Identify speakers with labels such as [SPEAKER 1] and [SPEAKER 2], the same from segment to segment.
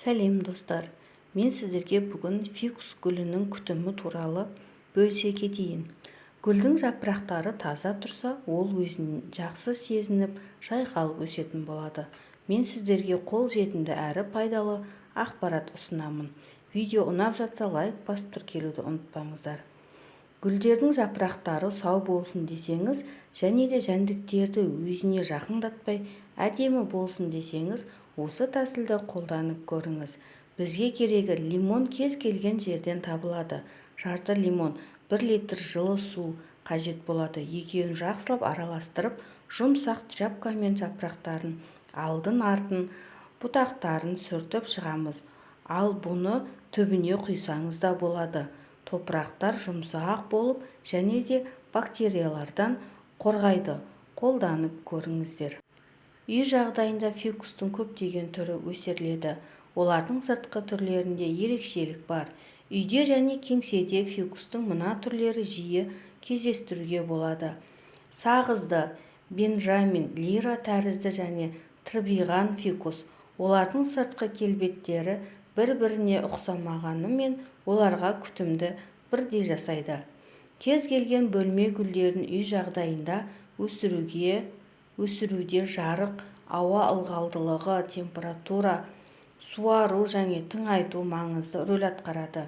[SPEAKER 1] Сәлем, достар! Мен сіздерге бүгін фикус гүлінің күтімі туралы бөлісе кетейін. Гүлдің жапырақтары таза тұрса, ол өзін жақсы сезініп, жайқалып өсетін болады. Мен сіздерге қол жетімді әрі пайдалы ақпарат ұсынамын. Видео ұнап жатса, лайк басып, тіркелуді ұмытпаңыздар. Гүлдердің жапырақтары сау болсын десеңіз және де жәндіктерді өзіне жақындатпай, әдемі болсын десеңіз, осы тәсілді қолданып көріңіз. Бізге керегі: лимон, кез келген жерден табылады, жарты лимон, 1 литр жылы су қажет болады. Екеуін жақсылап араластырып, жұмсақ тряпкамен жапырақтарын алдын-артын, бұтақтарын сүртіп шығамыз. Ал бұны түбіне құйсаңыз да болады. Топырақтар жұмсақ болып және де бактериялардан қорғайды. Қолданып көріңіздер. Үй жағдайында фикустың көптеген түрі өсіріледі. Олардың сыртқы түрлерінде ерекшелік бар. Үйде және кеңседе фикустың мына түрлері жиі кездестіруге болады: сағызды, бенджамин, лира тәрізді және тырбиған фикус. Олардың сыртқы келбеттері бір-біріне ұқсамағанымен, оларға күтімді бірдей жасайды. Кез келген бөлме гүлдерін үй жағдайында өсіруде жарық, ауа ылғалдылығы, температура, суару және тыңайту маңызды рөл атқарады.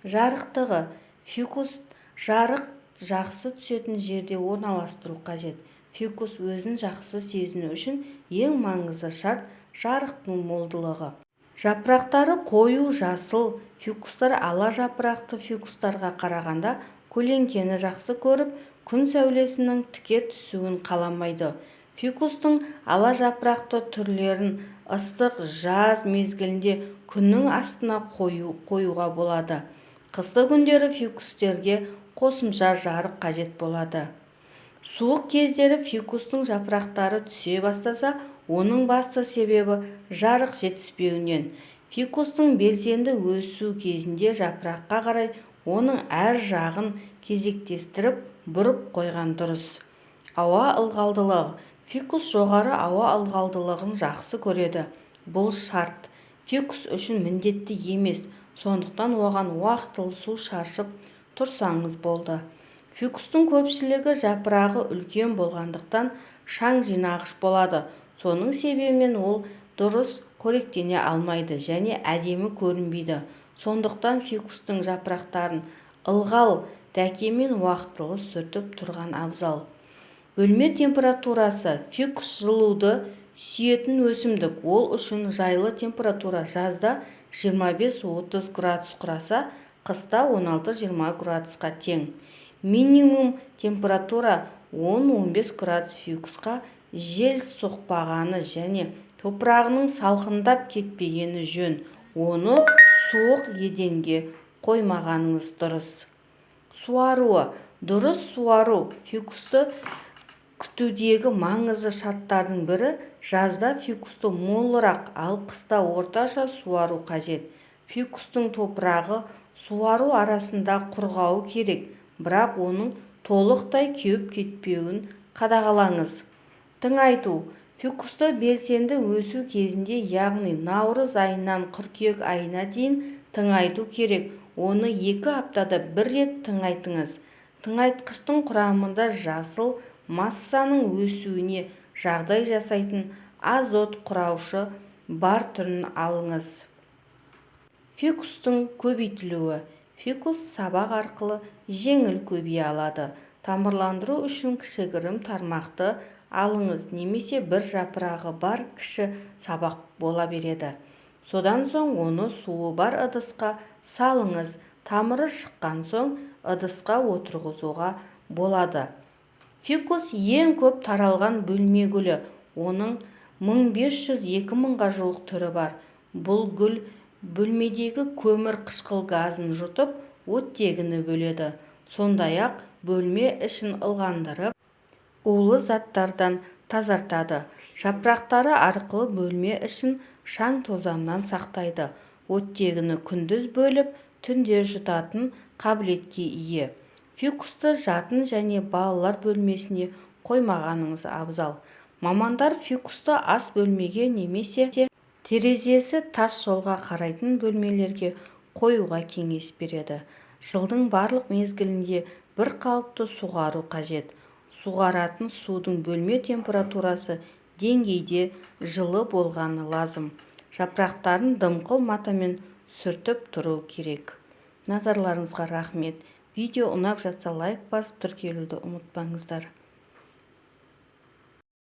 [SPEAKER 1] Жарықтығы: фикус жарық жақсы түсетін жерде орналастыру қажет. Фикус өзін жақсы сезіну үшін ең маңызды шарт – жарықтың молдығы. Жапырақтары қою жасыл фикустар ала жапырақты фикустарға қарағанда көлеңкені жақсы көріп, күн сәулесінің тіке түсуін қаламайды. Фикустың ала жапырақты түрлерін ыстық жаз мезгілінде күннің астына қоюға болады. Қысты күндері фикустерге қосымша жарық қажет болады. Суық кездері фикустың жапырақтары түсе бастаса, оның басты себебі жарық жетіспеуінен. Фикустың белсенді өсу кезінде жапыраққа қарай оның әр жағын кезектестіріп бұрып қойған дұрыс. Ауа ылғалдылығы: фикус жоғары ауа ылғалдылығын жақсы көреді. Бұл шарт фикус үшін міндетті емес, сондықтан оған уақтылы су шашып тұрсаңыз болды. Фикустың көпшілігі жапырағы үлкен болғандықтан, шаң жинағыш болады. Соның себебінен ол дұрыс қоректене алмайды және әдемі көрінбейді. Сондықтан фикустың жапырақтарын ылғал дәкемен уақтылы сүртіп тұрған абзал. Бөлме температурасы: фикус жылуды сүйетін өсімдік. Ол үшін жайлы температура жазда 25-30 градус құраса, қыста 16-20 градусқа тең. Минимум температура 10-15 градус. Фикусқа жел соқпағаны және топырағының салқындап кетпегені жөн. Оны суық еденге қоймағаныңыз дұрыс. Суаруы: дұрыс суару – фикусты күтудегі маңызды шарттардың бірі. Жазда фикусты молырақ, ал қыста орташа суару қажет. Фикустың топырағы суару арасында құрғауы керек, бірақ оның толықтай кеуіп кетпеуін қадағалаңыз. Тыңайту: фикусты белсенді өсу кезінде, яғни наурыз айынан қыркүйек айына дейін тыңайту керек. Оны 2 аптада бір рет тыңайтыңыз. Тыңайтқыштың құрамында жасыл массаның өсуіне жағдай жасайтын азот құраушы бар түрін алыңыз. Фикустың көбейтілуі: фикус сабақ арқылы жеңіл көбейе алады. Тамырландыру үшін кішігірім тармақты алыңыз немесе бір жапырағы бар кіші сабақ бола береді. Содан соң оны суы бар ыдысқа салыңыз. Тамыры шыққан соң ыдысқа отырғызуға болады. Фикус – ең көп таралған бөлме гүлі. Оның 1500-2000-ға жуық түрі бар. Бұл гүл бөлмедегі көмір қышқыл газын жұтып, оттегіні бөледі. Сондай-ақ бөлме ішін ылғалдандырып, улы заттардан тазартады. Жапырақтары арқылы бөлме ішін шаң-тозаңнан сақтайды. Оттегіні күндіз бөліп, түнде жұтатын қабілетке ие. Фикусты жатын және балалар бөлмесіне қоймағаныңыз абзал. Мамандар фикусты ас бөлмеге немесе Терезесі тас жолға қарайтын бөлмелерге қоюға кеңес береді. Жылдың барлық мезгілінде бір қалыпты суғару қажет. Суғаратын судың бөлме температурасы деңгейде жылы болғаны лазым. Жапырақтарын дымқыл матамен сүртіп тұру керек. Назарларыңызға рахмет. Видео ұнап жатса, лайк басып, тіркелуді ұмытпаңыздар.